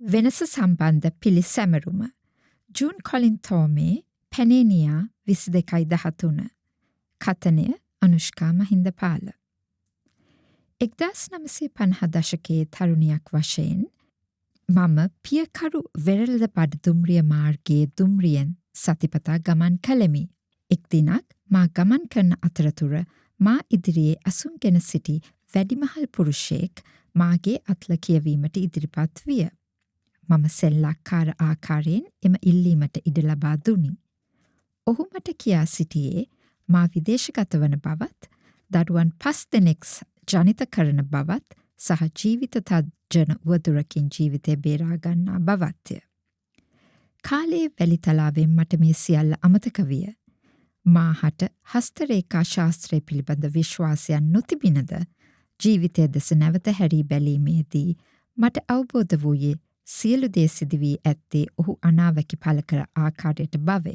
වෙනස සම්බන්ධ පිළිසැමරුම. June Colin තෝමේ, පැනේනියා 22.13. කතනය Anushka මහින්දපාල. 1950 දශකයේ තරුණියක් වශයෙන් මම පියකරු වෙරළබඩ දුම්රිය මාර්ගයේ දුම්රියෙන් සතිපතා ගමන් කළෙමි. එක් දිනක් මා ගමන් කරන අතරතුර මා ඉදිරියේ අසුන්ගෙන සිටි වැඩිමහල් පුරුෂයෙක් මාගේ අත්ල කියවීමට ඉදිරිපත් විය. මම සෙල්ලක්කාර ආකාරයෙන් එම ඉල්ලීමට ඉඩ ලබා දුනි. ඔහු මට කියා සිටියේ මා විදේශගත වන බවත්, දරුවන් පස් දෙනෙක් ජනිත කරන බවත් සහ ජීවිත තර්ජන උවදුරකින් ජීවිතය බේරා ගන්නා බවත්ය. කාලයේ වැලිතලාවෙන් මට මේ සියල්ල අමතක විය. මා හට හස්තරේඛා ශාස්ත්‍රය පිළිබඳ විශ්වාසයක් නොතිබිනද, ජීවිතය දෙස නැවත හැරී බැලීමේදී මට අවබෝධ වූයේ සියලු දේ සිදු වී ඇත්තේ ඔහු අනාවැකි පළ කර ආකාරයට බවය.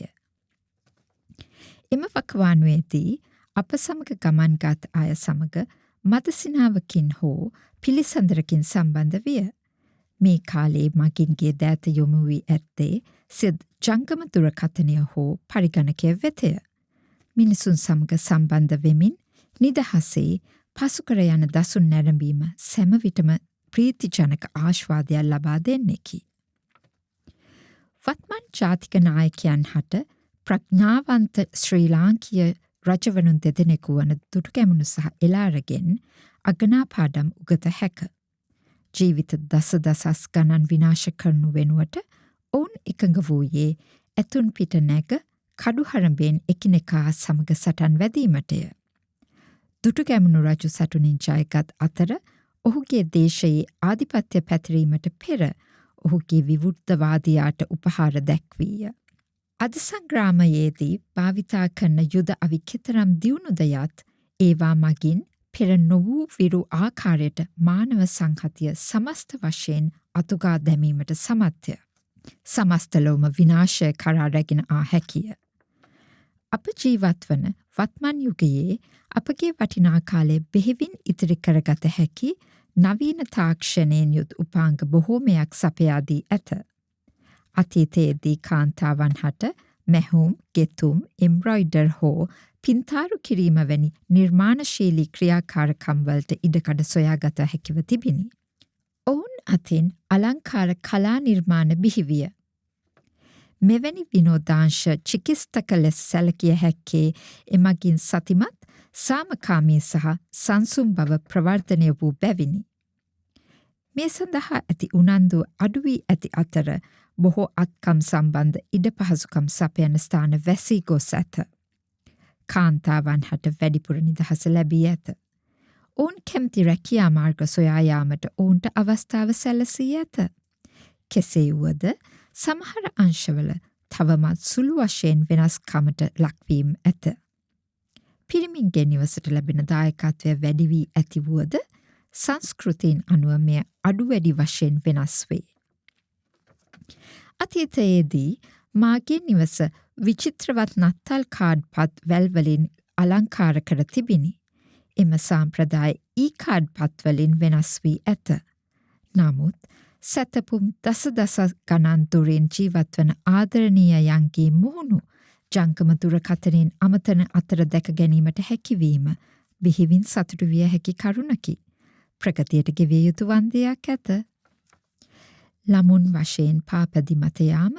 එම වකවානුවේදී අප සමග ගමන්ගත් අය සමග මදසිනාවකින් හෝ පිළිසඳරකින් සම්බන්ධ විය. මේ කාලයේ මගින්ගේ දෑත යොමු වී ඇත්තේ සිය ජංගම දුරකථනය හෝ පරිගණකය වෙතය. මිනිසුන් සමග සම්බන්ධ වෙමින් නිදහසේ පසුකර යන දසුන් නැරඹීම සැම විටම ප්‍රීතිජනක ආශ්වාදයක් ලබා දෙන්නෙකි. වත්මන් ජාතික නායකයන් හට ප්‍රඥාවන්ත ශ්‍රී ලාංකීය රජවරුන් දෙදෙනෙකු වන දුටුගැමුණු සහ එළාරගෙන් අගනා පාඩම් උගත හැක. ජීවිත දස දසස් ගණන් විනාශ කරනු වෙනුවට ඔවුන් එකඟ වූයේ ඇතුන් පිට නැග කඩුහරඹෙන් එකිනෙකා සමග සටන් වැදීමටය. දුටුගැමුණු රජු සටුනින් ජයගත් අතර ඔහුගේ දේශයේ ආධිපත්‍ය පැතිරීමට පෙර ඔහුගේ විවෘතවාදියාට උපහාර දැක්වීය. අද සංග්‍රාමයේදී භාවිතා කරන යුද අවි කෙතරම් දියුණුද යත්, ඒවා මගින් පෙර නොවූ විරු ආකාරයට මානව සංහතිය සමස්ත වශයෙන් අතුගා දැමීමට සමත්ය. සමස්ත ලොවම විනාශය කරා රැගෙන ආ හැකිය. අප ජීවත් වන වත්මන් යුගයේ අපගේ වටිනා කාලය බෙහෙවින් ඉතිරි කරගත හැකි නවීන තාක්ෂණයෙන් යුත් උපාංග බොහෝමයක් සපයා දී ඇත. අතීතයේදී කාන්තාවන් හට මැහුම්, ගෙතුම්, එම්බ්‍රොයිඩර් හෝ පින්තාරු කිරීම වැනි නිර්මාණශීලී ක්‍රියාකාරකම් වලට ඉඩකඩ සොයාගත හැකිව තිබිණි. ඔවුන් අතින් අලංකාර කලා නිර්මාණ බිහිවිය. මෙවැනි විනෝදාංශ චිකිත්සක ලෙස සැලකිය හැක්කේ එමගින් සතිමත්, සාමකාමී සහ සංසුන් බව ප්‍රවර්ධනය වූ බැවිනි. මේ සඳහා ඇති උනන්දුව අඩු වී ඇති අතර බොහෝ අත්කම් සම්බන්ධ ඉඩ පහසුකම් සපයන ස්ථාන වැසී ගොස් ඇත. කාන්තාවන් හට වැඩිපුර නිදහස ලැබී ඇත. ඔවුන් කැමති රැකියා මාර්ග සොයා යාමට ඔවුන්ට අවස්ථාව සැලසී ඇත. කෙසේ වුවද සමහර අංශවල තවමත් සුළු වශයෙන් වෙනස්කමට ලක්වීම් ඇත. පිරිමින්ගේ නිවසට ලැබෙන දායකත්වය වැඩි වී ඇති වුවද, සංස්කෘතීන් අනුව මෙය අඩු වැඩි වශයෙන් වෙනස් වේ. අතීතයේදී මාගේ නිවස විචිත්‍රවත් නත්තල් කාඩ් පත් වැල් වලින් අලංකාර කර තිබිණි. එම සාම්ප්‍රදාය ඊ කාඩ් පත් වලින් වෙනස් වී ඇත. නමුත් සැතපුම් දස දස ගණන් දුරින් ජීවත් වන ආදරණීයයන්ගේ මුහුණු ජංගම දුරකථනයෙන් අමතන අතර දැක ගැනීමට හැකිවීම බෙහෙවින් සතුටු විය හැකි කරුණකි. ප්‍රගතියට ගෙවිය යුතු වන්දියක් ඇත. ළමුන් වශයෙන් පාපැදි මත යාම,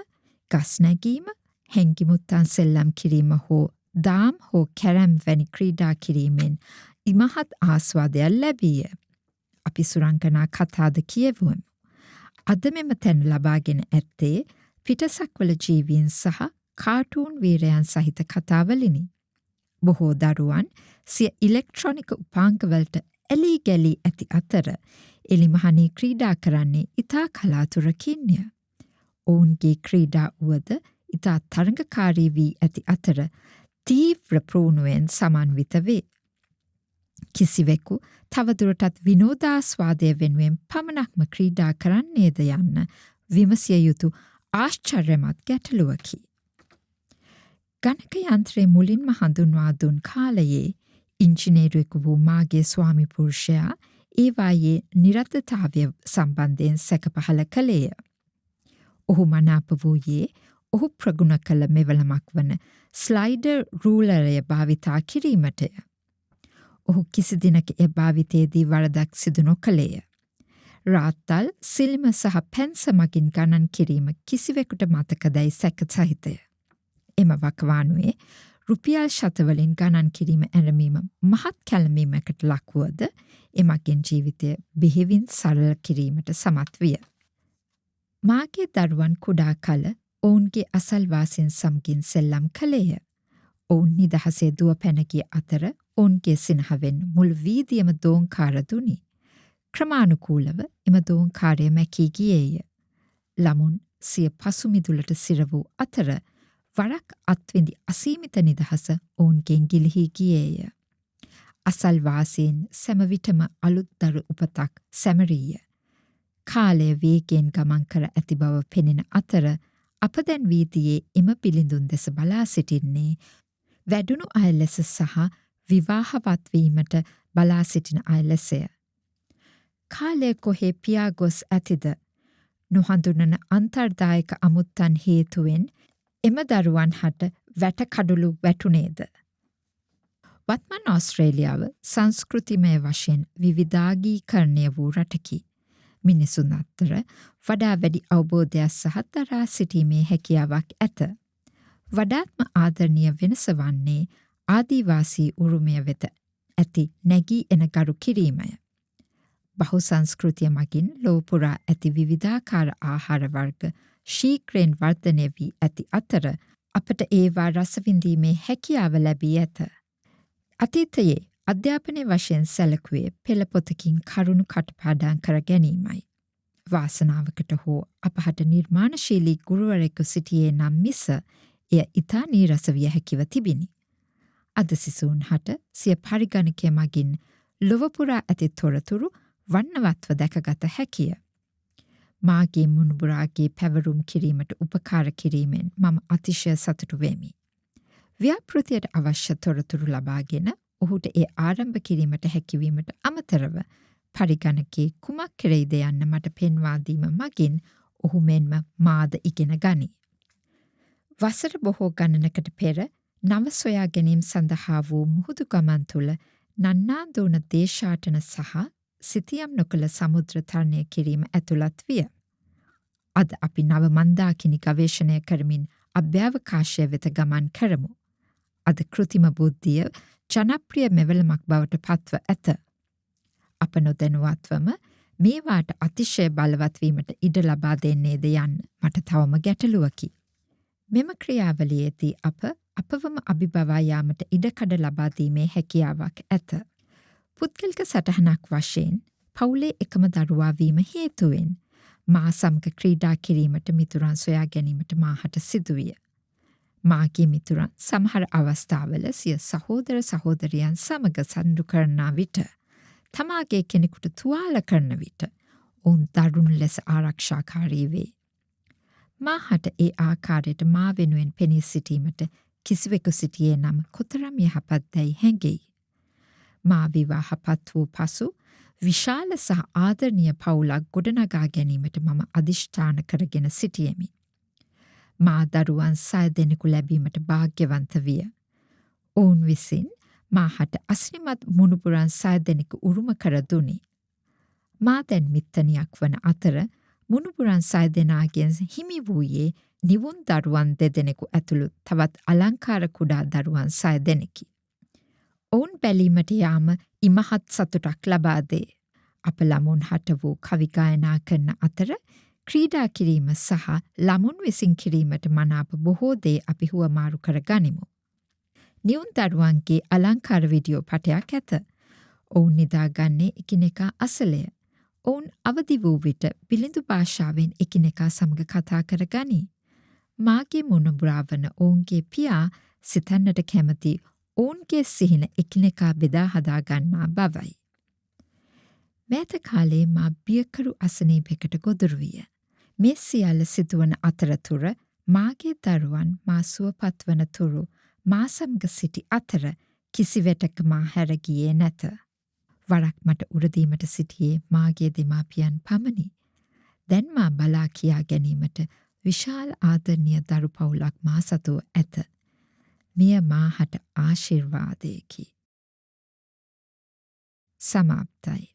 ගස් නැගීම, හැංගිමුත්තන් සෙල්ලම් කිරීම හෝ දාම් හෝ කැරම් වැනි ක්‍රීඩා කිරීමෙන් ඉමහත් ආස්වාදයක් ලැබීය. අපි සුරංගනා කතාද කියවුවෙමු. අද මෙම තැන ලබාගෙන ඇත්තේ පිටසක්වල ජීවීන් සහ කාටූන් වීරයන් සහිත කතාවලිනි. බොහෝ දරුවන් සිය ඉලෙක්ට්‍රොනික උපාංගවලට ඇලී ගැලී ඇති අතර එලිමහනේ ක්‍රීඩා කරන්නේ ඉතා කලාතුරකින්ය. ඔවුන්ගේ ක්‍රීඩා වුවද ඉතා තරඟකාරී වී ඇති අතර තීව්‍ර පුහුණුවෙන් සමන්විත වේ. කිසිවෙකු තවදුරටත් විනෝදාස්වාදය වෙනුවෙන් පමණක්ම ක්‍රීඩා කරන්නේද යන්න විමසිය යුතු ආශ්චර්යමත් ගැටලුවකි. ගණක යන්ත්‍රය මුලින්ම හඳුන්වා දුන් කාලයේ ඉංජිනේරුවෙකු වූ මාගේ ස්වාමි පුරුෂයා ඒවායේ නිරතතාවය සම්බන්ධයෙන් සැක පහළ කළේය. ඔහු මනාප වූයේ ඔහු ප්‍රගුණ කළ මෙවලමක් වන ස්ලයිඩර් රූලරය භාවිතා කිරීමටය. ඔහු කිසි දිනක එය භාවිතයේදී වරදක් සිදු නොකළේය. රාත්තල්, සිලිම සහ පැන්ස මගින් ගණන් කිරීම කිසිවෙකුට මතකදැයි සැක සහිතය. එම වකවානුවේ රුපියල් ශතවලින් ගණන් කිරීම ඇරඹීම මහත් කැළඹීමකට ලක්වුවද එමගින් ජීවිතය බෙහෙවින් සරල කිරීමට සමත් විය. මාගේ දරුවන් කුඩා කල ඔවුන්ගේ අසල්වාසීන් සමගින් සෙල්ලම් කළේය. ඔවුන් නිදහසේ දුව පැන ගිය අතර ඔවුන්ගේ සිනහවෙන් මුළු වීදියම දෝංකාර දුනි. ක්‍රමානුකූලව එම දෝංකාරය මැකී ගියේය. ළමුන් සිය පසුමිදුලට සිර වූ අතර වරක් අත්විඳි අසීමිත නිදහස ඔවුන්ගෙන් ගිලිහී ගියේය. අසල්වාසීන් සැම විටම අලුත් දරු උපතක් සැමරීය. කාලය වේගයෙන් ගමන් කර ඇති බව පෙනෙන අතර අප දැන් වීදියේ එම පිළිඳුන් දෙස බලා සිටින්නේ වැඩුණු අය ලෙස සහ විවාහවත් වීමට බලා සිටින අය ලෙසය. කාලය කොහේ පියා ගොස් ඇතිද? නොහඳුනන අන්තර්දායක අමුත්තන් හේතුවෙන් එම දරුවන් හට වැටකඩොලු වැටුනේද? වත්මන් ඕස්ට්‍රේලියාව සංස්කෘතිමය වශයෙන් විවිධාගීකරණය වූ රටකි. මිනිසුන් අතර වඩා වැඩි අවබෝධයක් සහ දරා සිටීමේ හැකියාවක් ඇත. වඩාත්ම ආදරණීය වෙනස වන්නේ ආදිවාසී උරුමය වෙත ඇති නැගී එන ගරු කිරීමය. බහු සංස්කෘතිය මගින් ලොව පුරා ඇති විවිධාකාර ආහාර වර්ග ශීඝ්‍රයෙන් වර්ධනය වී ඇති අතර අපට ඒවා රසවිඳීමේ හැකියාව ලැබී ඇත. අතීතයේ අධ්‍යාපනය වශයෙන් සැලකුවේ පෙළ පොතකින් කරුණු කටපාඩම් කර ගැනීමයි. වාසනාවකට හෝ අපහට නිර්මාණශීලී ගුරුවරයෙකු සිටියේ නම් මිස එය ඉතා නීරස විය හැකිව තිබිණි. අද සිසුන් හට සිය පරිගණකය මගින් ලොව පුරා ඇති තොරතුරු වර්ණවත්ව දැකගත හැකිය. මාගේ මුණුබුරාගේ පැවරුම් කිරීමට උපකාර කිරීමෙන් මම අතිශය සතුටු වෙමි. ව්‍යාපෘතියට අවශ්‍ය තොරතුරු ලබාගෙන ඔහුට ඒ ආරම්භ කිරීමට හැකිවීමට අමතරව පරිගණකයේ කුමක් කෙරෙයිද යන්න මට පෙන්වා දීම මගින් ඔහු මෙන්ම මාද ඉගෙන ගනී. වසර බොහෝ ගණනකට පෙර නව සොයා ගැනීම සඳහා වූ මුහුදු ගමන් තුළ නන්නාඳුන දේශාටන සහ සිතියම් නොකළ සමුද්‍ර තරණය කිරීම ඇතුළත් විය. අද අපි නව මන්දාකිනි ගවේෂණය කරමින් අභ්‍යවකාශය වෙත ගමන් කරමු. අද කෘතිම බුද්ධිය ජනප්‍රිය මෙවලමක් බවට පත්ව ඇත. අප නොදැනුවත්වම මේවාට අතිශය බලවත් වීමට ඉඩ ලබා දෙන්නේද යන්න මට තවම ගැටලුවකි. මෙම ක්‍රියාවලියේදී අප අපවම අභිබවා යාමට ඉඩකඩ ලබා දීමේ හැකියාවක් ඇත. පුද්ගලික සටහනක් වශයෙන් පවුලේ එකම දරුවා වීම හේතුවෙන් මා සමග ක්‍රීඩා කිරීමට මිතුරන් සොයා ගැනීමට මාහට සිදුවිය. මාගේ මිතුරන් සමහර අවස්ථාවල සිය සහෝදර සහෝදරියන් සමග සණ්ඩු කරනා විට තමාගේ කෙනෙකුට තුවාල කරන විට ඔවුන් දරුණු ලෙස ආරක්ෂාකාරී වේ. මාහට ඒ ආකාරයට මා වෙනුවෙන් පෙනී සිටීමට කිසිවෙකු සිටියේ නම් කොතරම් යහපත් දැයි හැඟෙයි. මා විවාහපත් වූ පසු විශාල සහ ආදරණීය පවුලක් ගොඩනගා ගැනීමට මම අධිෂ්ඨාන කරගෙන සිටියෙමි. මා දරුවන් 6 දෙනෙකු ලැබීමට භාග්‍යවන්ත විය. ඔවුන් විසින් මාහට අසිරිමත් මුණුබුරන් 6 දෙනෙකු උරුම කර දුනි. මා දැන් මිත්තණියක් වන අතර මුණුබුරන් 6 දෙනාගෙන් හිමි වූයේ නිවුන් දරුවන් 2 ඇතුළු තවත් අලංකාර කුඩා දරුවන් 6 දෙනෙකි. ඔවුන් බැලීමට යාම ඉමහත් සතුටක් ලබා දේ. අප ළමුන් හට වූ කවි ගායනා කරන අතර ක්‍රීඩා කිරීම සහ ළමුන් විසින් කිරීමට මනාප බොහෝ දේ අපි හුවමාරු කර ගනිමු. නිවුන් දරුවන්ගේ අලංකාර වීඩියෝ පටයක් ඇත. ඔවුන් නිදාගන්නේ එකිනෙකා අසලය. ඔවුන් අවදි වූ විට බිලිඳු භාෂාවෙන් එකිනෙකා සමග කතා කර ගනී. මාගේ මුණුබුරා වන ඔවුන්ගේ පියා සිතන්නට කැමති ඔවුන්ගේ සිහින එකිනෙකා බෙදා හදා ගන්නා බවයි. මෑත කාලයේ මා බියකරු අසනීපයකට ගොදුරු විය. මේ සියල්ල සිදුවන අතරතුර මාගේ දරුවන් මා සුවපත් වන තුරු මා සමග සිටි අතර කිසිවෙටක මා හැර ගියේ නැත. වරක් මට උරදීමට සිටියේ මාගේ දෙමාපියන් පමණි. දැන් මා බලා කියා ගැනීමට විශාල ආදරණීය දරු පවුලක් මා සතුව ඇත. මෙය මා හට ආශිර්වාදයකි. සමාප්තයි.